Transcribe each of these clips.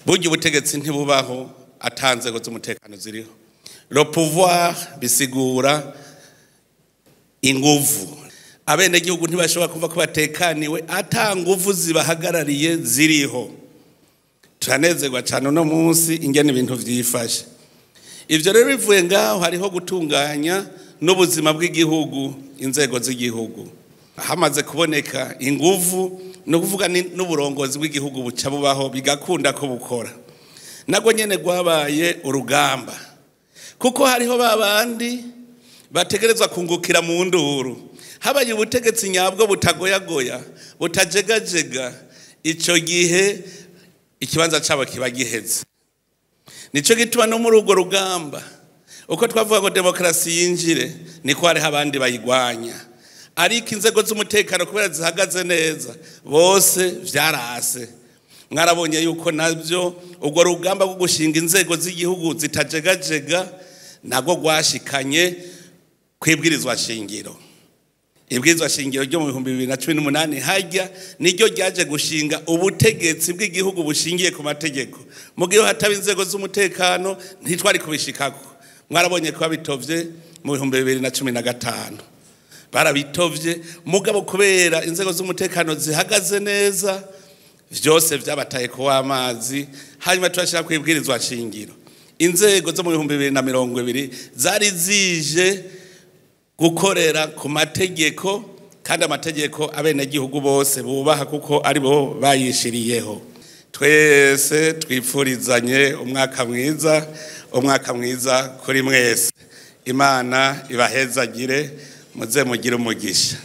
Burya ubutegetsi ntibubaho ata nzego z'umutekano ziriho. Le pouvoir bisigura inguvu. Abenegihugu ntibashobora kumva ko batekaniwe ata nguvu zibahagarariye ziriho. Turanezerwa cyane uno munsi ingene ibintu vyifashe. Ivyo rero bivuye ngaho hariho gutunganya n'ubuzima bw'igihugu, inzego z'igihugu. Hamaze kuboneka inguvu no kuvuga n'uburongozi bw'igihugu buca bubaho bigakunda ko bukora. Nagwo nyene rwabaye urugamba. Kuko hariho babandi bategerezwa kungukira mu nduru. Habaye ubutegetsi nyabwo butagoyagoya, butajegajega, ico gihe ikibanza cabo kiba giheze. Nico gituma no muri urwo rugamba uko twavuga ngo demokrasi yinjire, niko hariho abandi bayigwanya. Ariko inzego z'umutekano kubera zihagaze neza bose vyarase. Mwarabonye yuko navyo urwo rugamba rwo gushinga inzego z'igihugu zitajegajega nagwo rwashikanye kwibwirizwa shingiro. Ibwirizwa shingiro ryo mu 2018 hajya niryo ryaje gushinga ubutegetsi bw'igihugu bushingiye ku mategeko. Mu gihe hataba inzego z'umutekano ntitwari kubishikako. Mwarabonye ko babitovye mu 2015. Barabitovye mugabo kubera inzego z'umutekano zihagaze neza vyose vyabataye ko amazi, hanyuma turashaka kwibwirizwa shingiro. Inzego zo mu 2020 zari zije gukorera ku mategeko, kandi amategeko abenegihugu bose bubaha kuko ari bo bayishiriyeho. Twese twipfurizanye umwaka mwiza, umwaka mwiza kuri mwese. Imana ibahezagire, muze mugire umugisha.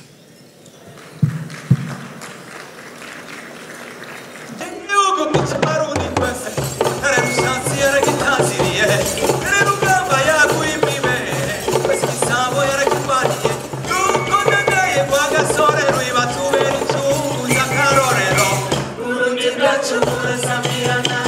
Samira.